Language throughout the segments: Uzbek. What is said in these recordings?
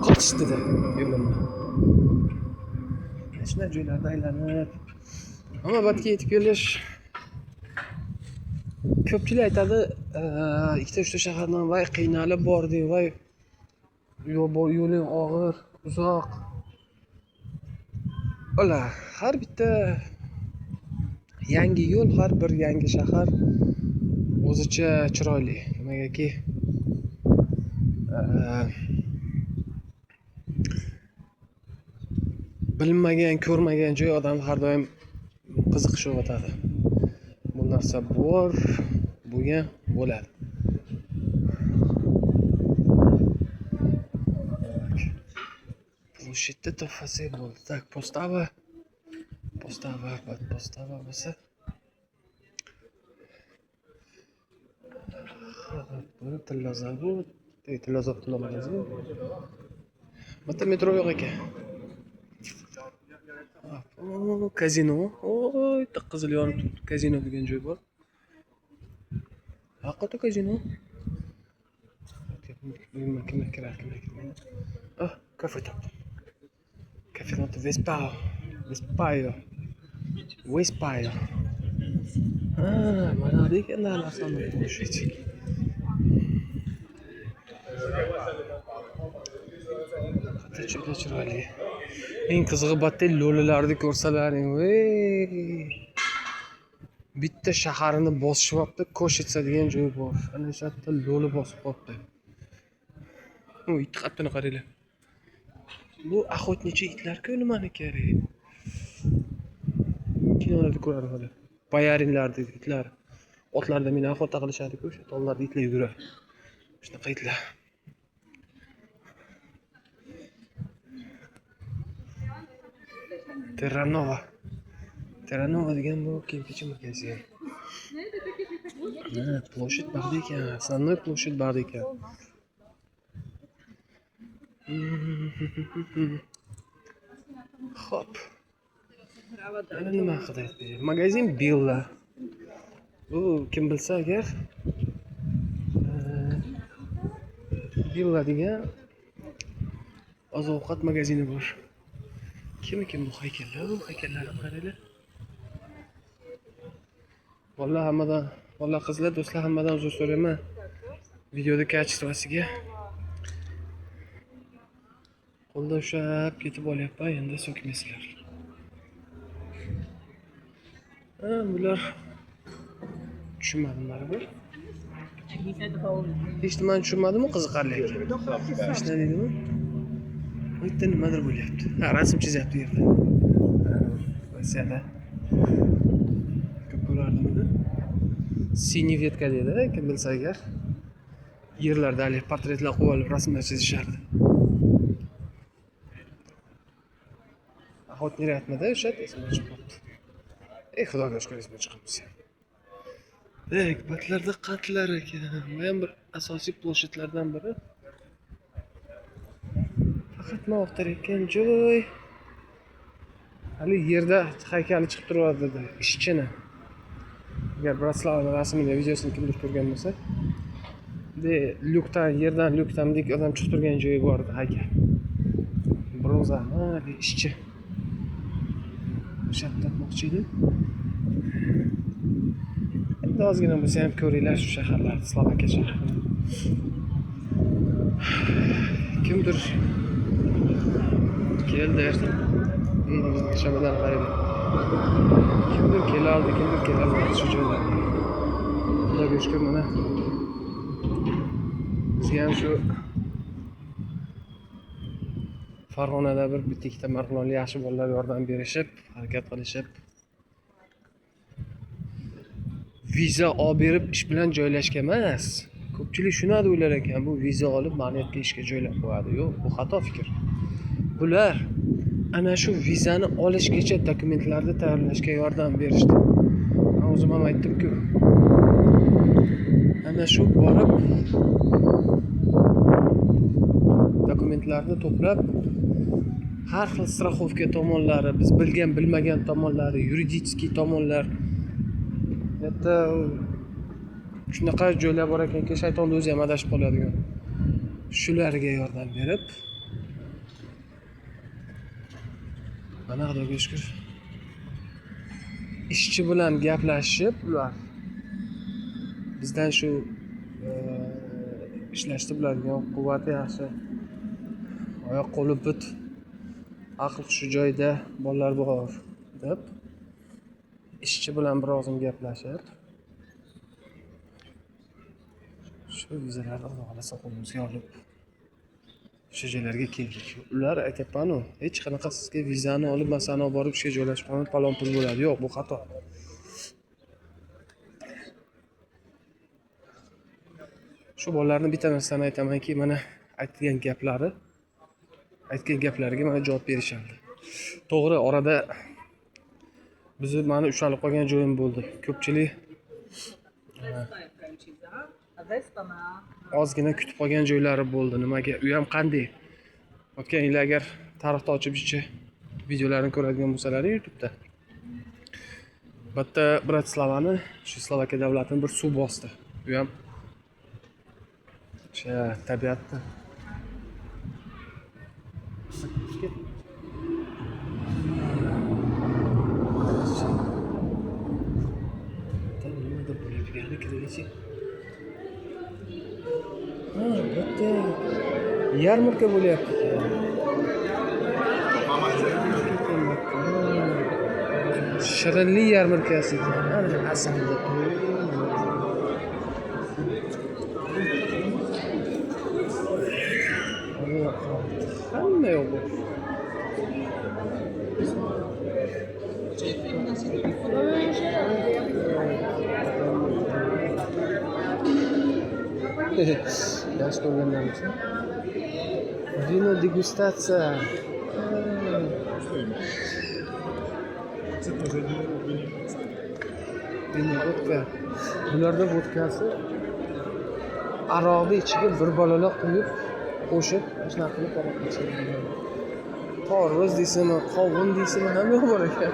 Qotishdi-da yo'limni. Shunday joylarda aylanib, ammo batga yetib kelish, ko'pchilik aytadi, ikkita uchta shahardan voy qiynalib bording, voy yo'ling og'ir, uzoq. Ola, har bitta yangi yo'l, har bir yangi shahar o'zicha chiroyli. Nimagaki, bilmagan, ko'rmagan joy odam har doim qiziqish uyg'otadi. Bu narsa bor, bo'lgan, bo'ladi. Площадьda topfasak bo'ldi. Так, postava. Postava, postava bo'lsa. Buni Tillozavod, Tillozavod tilla magazin. Bu yerda metro yo'q ekan. Kazino. Oy, qizil yonib turibdi. Kazino degan joy bor. Haqiqatda kazino. Bilmayman kimlar kiradi, kimlar kirmaydi. Ah, kafe topdim. Kafe Vespa. Vespayo. Vespayo. Ha, mana bu ekan narsani площадь. Juda chiroyli. Eng qizig'i battal lo'lilarni ko'rsalaring, voy! Bitta shaharini bosishyapti, Koshitsa degan joy bor. Ana o'sha yerda lo'li bosib qolibdi. U it qaddini qaranglar. Bu охотничий itlar-ku, nimani kerak? Kinolarda ko'rardim hali. Boyarinlarni itlar. Otlarda meni охота qilishadi-ku, o'sha tollarda itlar yuguradi. Shunaqa itlar. Terranova. Terranova degan bu kiyim-kechak magazin. Ha, площадь bag'da ekan. Основной площадь bag'da ekan. Xo'p. Yana nima haqida aytib beray? Magazin Billa. Bu kim bilsa agar, Billa degan oziq-ovqat magazini bor. Kim ekan bu haykallar? Bu haykallarni qaranglar. Vallahi hammadan, vallahi qizlar, do'stlar, hammadan uzr so'rayman. Videoda kачествosiga qo'lda ushlab ketib olyapman, endi so'kmaysizlar. Ha, bular tushunmadim baribir. Hech nimani tushunmadimmi, qiziqarli ekan. Hech nima deydimi? Bu yerda nimadir bo'lyapti. Ha, rasm chizyapti bu yerda. Rossiyada ko'p ko'rardim buni. Синий ветка deydi, kim bilsa agar. Yerlarda hali portretlar qo'yib olib rasmlar chizishardi. Охотный рядmida o'sha esimdan chiqib qolibdi. Ey, xudoga shukur esimdan chiqibmiz. Ey, batlarda qatlar ekan. Bu ham bir asosiy площадьlardan biri. Faqat man o'qtirayotgan joy hali yerda haykali chiqib turadi ishchini. Agar Bratislavani rasmini, videosini kimdir ko'rgan bo'lsa, de lyukdan, yerdan lyukdan bunday odam chiqib turgan joyi bor edi haykal. Bronzani hali ishchi. O'sha yerda topmoqchi edim. Endi ozgina bo'lsa ham ko'ringlar shu shaharlarni, Slovakiya shaharini. Kimdir keldi erta. Shabadani qaranglar. Kimdir kelardi, kimdir kelardi shu joylarga. Xudoga shukur, mana bizga ham shu Farg'onada bir bitta ikkita marg'ilonli yaxshi bolalar yordam berishib, harakat qilishib, viza olib berib ish bilan joylashgan emas. Ko'pchilik shuni o'ylar ekan, bu viza olib mani yerga ishga joylab qo'yadi. Yo'q, bu xato fikr. Bular ana shu vizani olishgacha dokumentlarni tayyorlashga yordam berishdi. Men o'zim ham aytdim-ku. Ana shu borib dokumentlarni to'plab, har xil страховка tomonlari, biz bilgan bilmagan tomonlari, yuridik tomonlar. Hatto shunaqa joylar bor ekanki, shaytonni o'zi ham adashib qoladigan. Shularga yordam berib, Mana Xudoga shukur, ishchi bilan gaplashib, ular bizdan shu ishlashni biladigan, quvvati yaxshi, oyoq qo'li bit, aql hushi joyida bolalar bor deb ishchi bilan birozim gaplashib, shu vizalarni Xudo xohlasa qo'limizga olib shu joylarga keldik. Ular aytyapmanu, hech qanaqa sizga vizani olib, masalan, olib borib ishga joylashib qolib falon pul bo'ladi. Yo'q, bu xato. Shu bolalarni bitta narsani aytamanki, mana aytgan gaplariga mana javob berishadi. To'g'ri, orada bizni mani ushalib qolgan joyim bo'ldi. Ko'pchilik ozgina kutib qolgan joylari bo'ldi. Nimaga? U ham qanday? O'tgan yil agar tarixda ochib ichi videolarini ko'radigan bo'lsalaring YouTube'da. Bitta Bratislavani, shu Slovakiya davlatini bir suv bosdi. U ham o'sha tabiatni nimadir bo'ladigani kirilishi. Ha, bitta yarmarka bo'lyapti. Shirinlik yarmarkasi ekan. Ana asalda. Hamma yo'q bu. Yaxshi ko'rganlar uchun. Vino degustatsiya. Vino vodka. Bularda vodkasi aroqni ichiga bir bolalar quyib, qo'shib, shunaqa qilib aroq ichadi. Tarvuz deysizmi, qovun deysizmi, hamma yo'q bor ekan.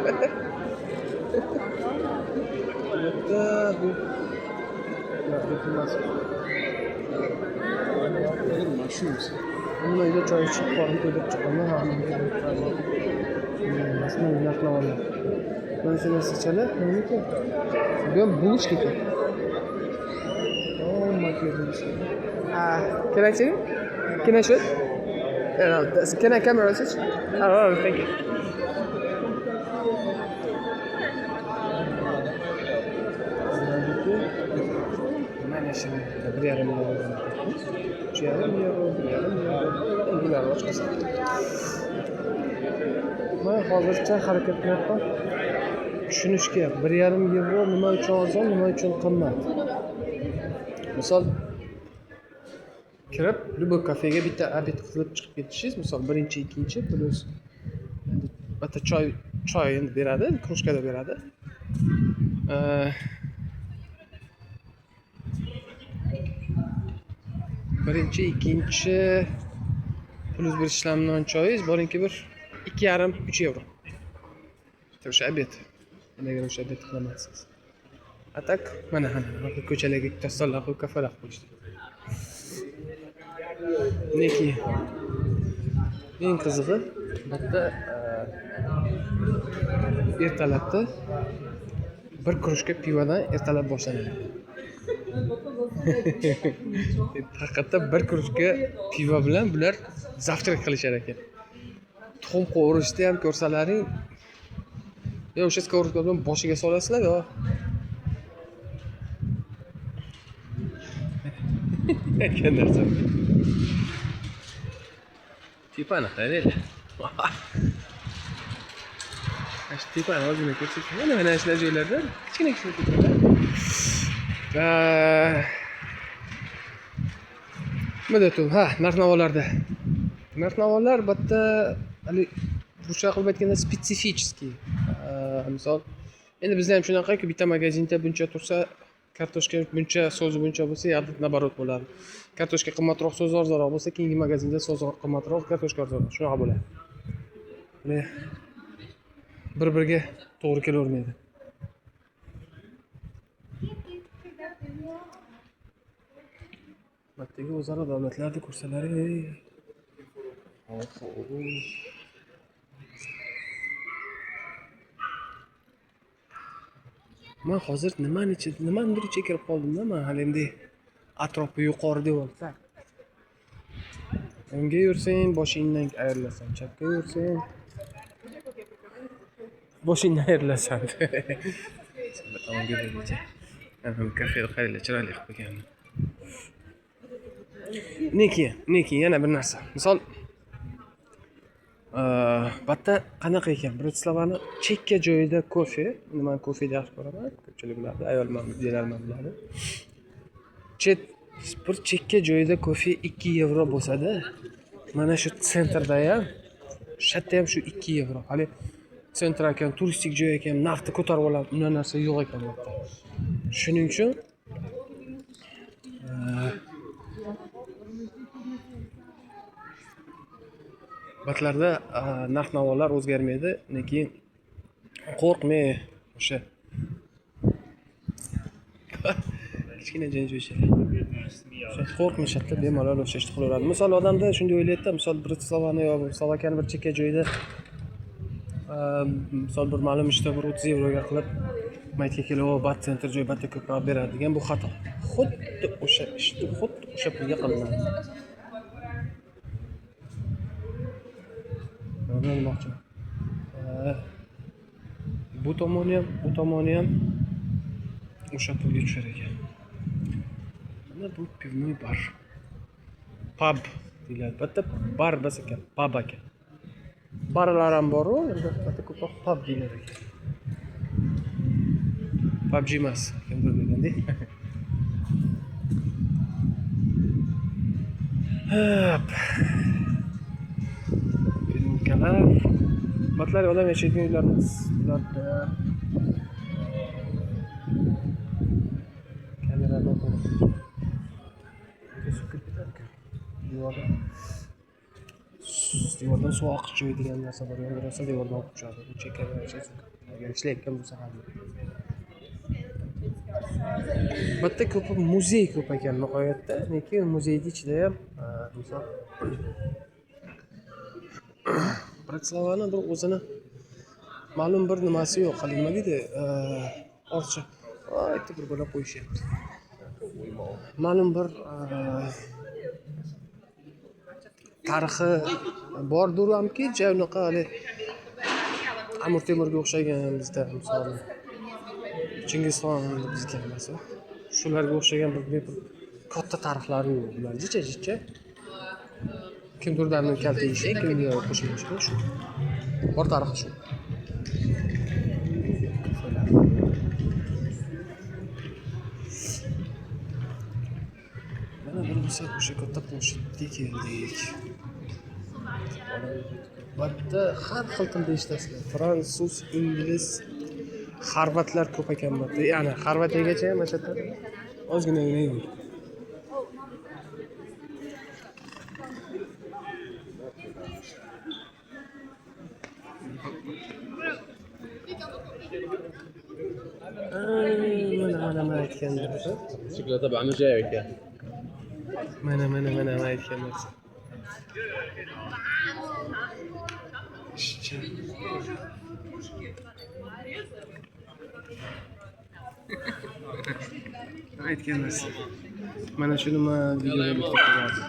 Albatta bu Buni uyda choy ichib, qorin to'ydirib chiqaman. Mana narx-navolar. Mana shu narsachalar nimaniki? Bu ham булочка ekan. Oh, makler. Can I see? Can I shoot? No, can I camera switch? Oh, thank you. Mana shu 1.5 yevro, 3.5 yevro, 1.5 yevro. Bular boshqasi. Men hozircha harakat qilyapman tushunishga. 1.5 yevro nima uchun arzon, nima uchun qimmat. Misol kirib, любой kafega bitta obed qilib chiqib ketishingiz, misol birinchi, ikkinchi plyus endi bitta choy endi beradi, krujkada beradi. Birinchi, ikkinchi plyus bir ishlamdan choyingiz boringki bir 2.5-3 yevro. O'sha obed. Agar o'sha obed qilamansiz. A tak mana mana ko'chalarga bitta stollar qo'yib, kafelar qo'yishdi. Neki eng qizig'i bitta ertalabda bir krujka pivodan ertalab boshlanadi. Haqiqatda bir krujka pivo bilan bular zavtrak qilishar ekan. Tuxum qovurishni ham ko'rsalaring, yo o'sha skоворodka bilan boshiga solasizlar yo. Aytgan narsa. Tepani qaranglar. Mana shu tepani ozgina ko'rsangiz, mana shular joylarda kichkina kichkina tepalar. Nima deyapti? Ha, narx-navolarda. Narx-navolar bitta hali ruscha qilib aytganda spetsifический. Misol, endi bizda ham shunaqaki, bitta magazinda buncha tursa, kartoshka buncha, so'zi buncha bo'lsa, yoki naborot bo'ladi. Kartoshka qimmatroq, so'zi arzonroq bo'lsa, keyingi magazinda so'zi qimmatroq, kartoshka arzonroq. Shunaqa bo'ladi. Bir-biriga to'g'ri kelavermaydi. Batdagi o'zaro davlatlarni ko'rsalaring, Man hozir nimani ichida, nimanidir ichiga kirib qoldimda, man hali endi atrofi yuqori devorda. O'ngga yursang boshingdan ayrilasan, chapga yursang boshingdan ayrilasan. Bir tomonga berguncha. Kafeda qaranglar, chiroyli qilib qo'ygan. Lekin yana bir narsa. Misol bitta qanaqa ekan? Bratislavani chekka joyida kofe, man kofeni yaxshi ko'raman, ko'pchilik biladi, ayolim ham, jiyalarim ham biladi. Bir chekka joyida kofe 2 yevro bo'lsa-da, mana shu sentrda ham, shu yerda ham shu 2 yevro. Hali sentr ekan, turistik joy ekan, narxni ko'tarib oladi, undan narsa yo'q ekan bu yerda. Shuning uchun batlarda narx-navolar o'zgarmaydi, lekin qo'rqmay o'sha kichkina jinjuvchilar. Qo'rqmishadi, bemalol o'sha ishni qilaveradi. Misol odamda shunday o'ylaydi-da, misol Bratislavani yo Slovakiyani bir chekka joyida misol bir ma'lum ishda bir 30 yevroga qilib maytga kelib, o bat sentr joy batda ko'proq beradi degan bu xato. Xuddi o'sha ishni xuddi o'sha pulga qilinadi. Nima demoqchiman? Bu tomoni ham, bu tomoni ham o'sha pulga tushar ekan. Mana bu pivnoy bar. Pub deyiladi. Bitta bar bas ekan, pub ekan. Barlar ham bor-u, endi bitta ko'proq pub deyilar ekan. PUBG emas, kimdir degandek. Hop. Kalar. Batlar odam yashaydigan uylarimiz ularda kameralar bor. Suv kirib ketar ekan. Devordan suv oqish joyi degan narsa bor. Yomg'ir yog'sa devordan oqib tushadi. U chekkaga suv. Agar ishlayotgan bo'lsa ham. Bitta ko'p muzey ko'p ekan nihoyatda. Lekin muzeyning ichida ham misol Bratislavani bir o'zini ma'lum bir nimasi yo'q. Hali nima deydi? Ortiqcha aytib bir bola qo'yishyapti. Ma'lum bir tarixi bordir hamki, unaqa hali Amir Temurga o'xshagan bizda misol Chingizxon bizga emas. Shularga o'xshagan bir katta tarixlari yo'q. Ular jicha-jicha kimdirdan kalta yeyishi, kimdir qo'shilishi shu. Bor tarixi shu. Mana bir bo'lsa o'sha katta ploshchadga keldik. Bitta har xil tilda eshitasizlar. Fransuz, ingliz, xorvatlar ko'p ekan bu yerda. Ya'ni Xorvatiyagacha ham mana shu yerda ozginagina yo'l. Mana mana aytgan narsa. شكله تبع مجايك. Mana mana mana aytgan narsa. Ishchi. Aytgan narsa. Mana shuni men videoga bitta qo'yamiz.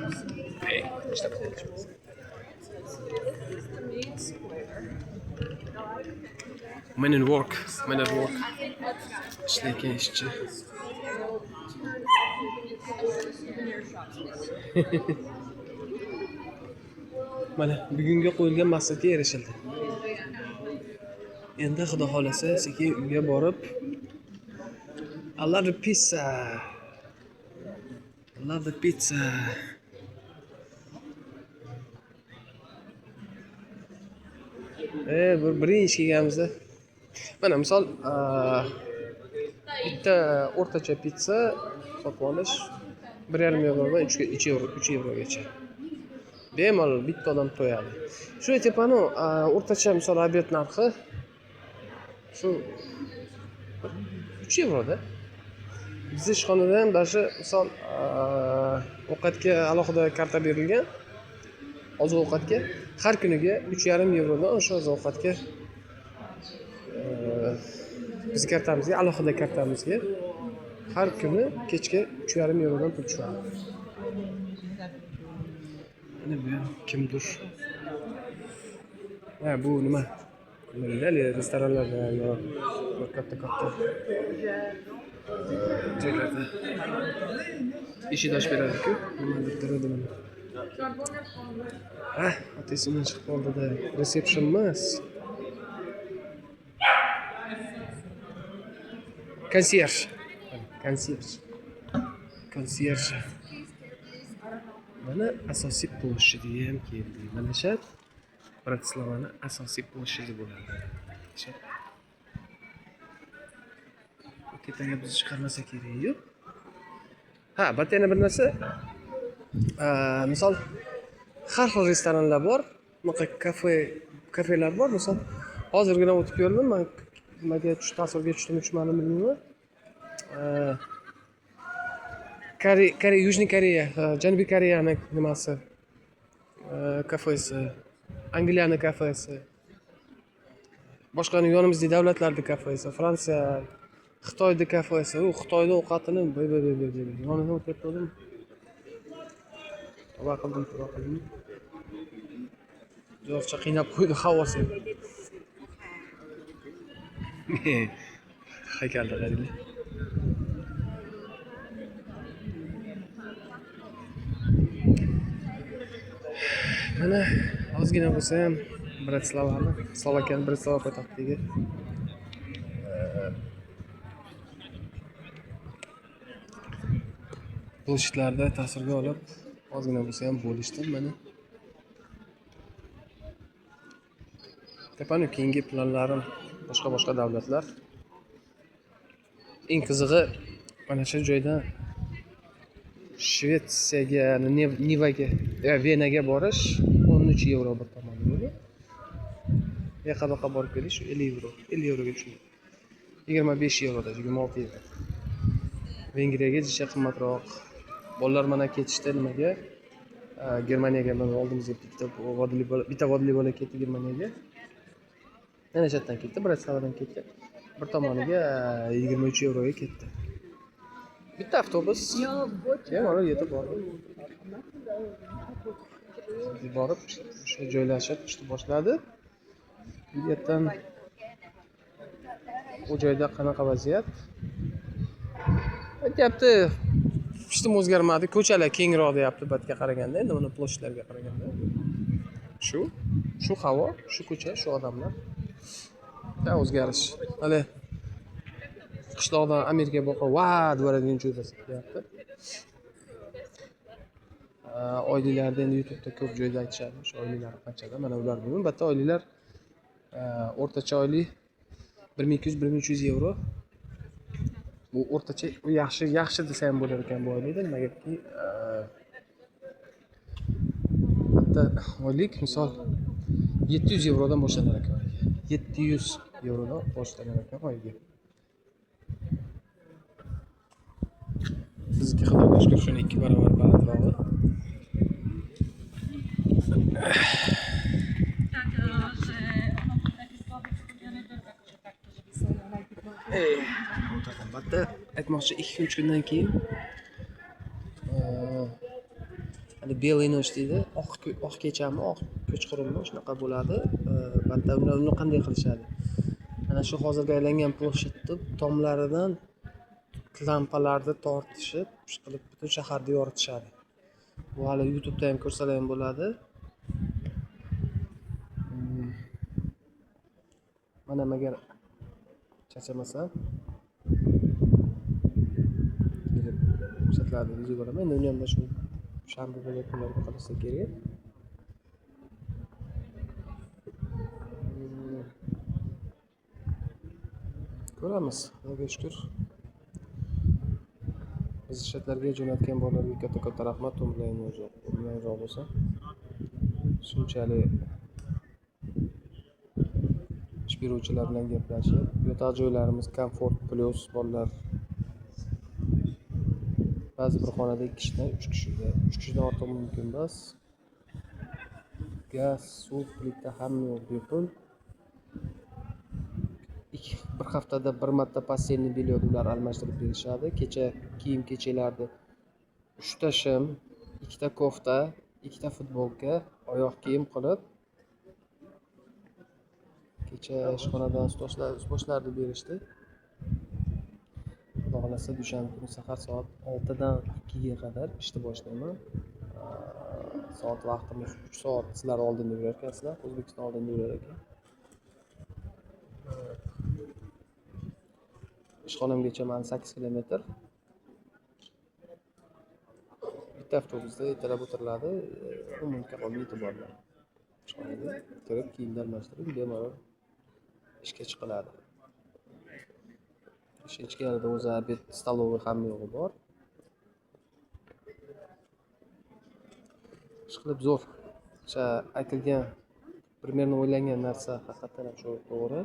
Men in work, men at work. Ishlayotgan ishchi. Mana bugunga qo'yilgan maqsadga erishildi. Endi Xudo xolasa sekin uyga borib I love the pizza. I love the pizza. Bir birinchi kelganimizda mana misol bitta o'rtacha pitsa sotib olish 1,5 yevrodan 3 yevrogacha. Bemalol bitta odam to'yadi. Shu aytyapman-u, o'rtacha misol obed narxi shu 3 yevroda. Biz ishxonada ham даже misol ovqatga alohida karta berilgan. Oziq-ovqatga har kuniga 3,5 yevrodan o'sha oziq-ovqatga Biz kartamizga, alohida kartamizga har kuni kechki 3,5 yevrodan pul tushadi. Mana bu ham kimdir. Ha, bu nima? Nima deydi? Restoranlarda yo bir katta-katta joylarda eshik ochib beradi-ku. Nimadir turadi mana. Ah, ota esimdan chiqib qoldi-da. Reception emas. Konsierj. Konsierj. Konsierj. Mana asosiy площадь iga ham keldik. Mana shu Bratislavani asosiy площадь i bo'ladi. Shu. Tepaga bizni chiqarmasa kerak-yu. Ha, bitta yana bir narsa. Misol har xil restoranlar bor, bunaqa kafelar bor. Misol hozirgina o'tib ko'rdim, man nimaga tasvirga tushdimi, tushmadim bilmayman. Koreya, Южный Koreya, Janubiy Koreyani nimasi, kafesi, Angliyani kafesi, boshqa yonimizdagi davlatlarni kafesi, Fransiya, Xitoyni kafesi. U Xitoyni ovqatini boy boy boy boy boy. Yonidan o'tayotgandim. Tavba qildim, tavba qildim. Zo'rcha qiynab qo'ydi havosi. Haykalda qaranglar. Mana ozgina bo'lsa ham Bratislavani, Slovakiyani Bratislava poytaxtidagi площадь larda tasvirga olib, ozgina bo'lsa ham bo'lishdim mana. Tepani keyingi planlarim boshqa-boshqa davlatlar. Eng qizig'i mana shu joydan Shvetsiyaga, Nivaga, Venaga borish 13 yevro bir tomoni bo'ldi. Yoqqa-boqqa borib kelish 50 yevro, 50 yevroga tushdi. 25 yevroda, 26 yevro. Vengriyaga jicha qimmatroq. Bolalar mana ketishdi nimaga? Germaniyaga mana oldimizga bitta vodili bola ketdi Germaniyaga. Mana shu yerdan ketdi, Bratislavadan ketdi. Bir tomoniga 23 yevroga ketdi. Bitta avtobus bemalol yetib bordi. Borib o'sha joylashib ishni boshladi. Bu yerdan u joyda qanaqa vaziyat? Aytyapti, hech nima o'zgarmadi, ko'chalar kengroq deyapti batga qaraganda, endi uni площадь larga qaraganda. Shu havo, shu ko'cha, shu odamlar. Da o'zgarish. Hali qishloqdan Amerikaga boqib, va deb boradigan joy deyapti. Oyliklarda endi YouTube'da ko'p joyda aytishadi, o'sha oyliklar qanchada? Mana ular bilmayman. Bitta oyliklar o'rtacha oylik 1200, 1300 yevro. Bu o'rtacha, bu yaxshi, yaxshi desa ham bo'lar ekan bu oylikda. Nimagaki, bitta oylik misol 700 yevrodan boshlanar ekan oyga. 700 yevrodan boshlanar ekan oyga. Bizniki Xudoga shukur shuni 2 barobar balandrog'i. Albatta aytmoqchi, 2-3 kundan keyin hali белый ночь deydi, oq kechami, oq kechqurunmi shunaqa bo'ladi. Albatta uni qanday qilishadi? Mana shu hozirgi aylangan площадь ni tomlaridan lampalarni tortishib, qilib butun shaharni yoritishadi. Bu hali YouTube'da ham ko'rsalar ham bo'ladi. Mana agar charchamasam kelib ko'rsatlarni video bo'laman. Endi uni ham shu shanba bo'lgan kunlarga qilsa kerak. Ko'ramiz, Xudoga shukur. Biz chatlarga jo'natgan bolalarga katta-katta rahmat, umrlaring uzoq, umrlaring uzoq bo'lsin. Shunchalik ish beruvchilar bilan gaplashib, yotoq joylarimiz komfort plus bolalar ba'zi bir xonada 2 kishidan 3 kishiga, 3 kishidan ortiq mumkin emas. Gaz, suv, plita hamma yo'q bepul. Bir haftada bir marta постельный бельё ular almashtirib berishadi. Kecha kiyim kechaklarni 3 ta shim, 2 ta kofta, 2 ta futbolka, oyoq kiyim qilib kecha ishxonadan ustozlarni berishdi. Xudo xohlasa dushanba kuni sahar soat 6 dan 2 ga qadar ishni boshlayman. Soat vaqtimiz 3 soat sizlar oldinda yurar ekansizlar, O'zbekiston oldinda yurar ekan. Ishxonamgacha mani 8 kilometr. Bitta avtobusda ertalab o'tiriladi, 10 minutga qolmay yetib boriladi. Ishxonaga kirib, kiyimni almashtirib, bemalol ishga chiqiladi. Ish ichkarida o'zi obed, столовый hamma yo'g'i bor. Ish qilib zo'r. O'sha aytilgan, примерно o'ylangan narsa haqiqatan ham shu to'g'ri.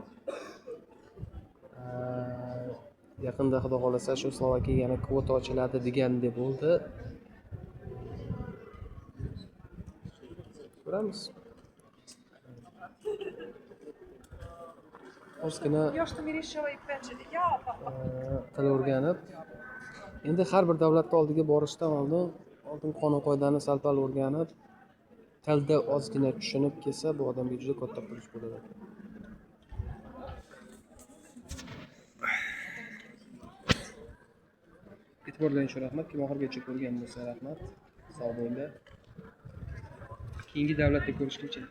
Yaqinda xudo xohlasa shu Slovakiyaga yana kvota ochiladi degandek bo'ldi. Ko'ramiz. Ozgina til o'rganib, endi har bir davlatni oldiga borishdan oldin qonun qoidani sal-pal o'rganib, tilda ozgina tushunib kelsa, bu odamga juda katta plyus bo'ladi. E'tiborlaring uchun rahmat. Kim oxirigacha ko'rgan bo'lsa rahmat. Sog' bo'linglar. Keyingi davlatda ko'rishguncha.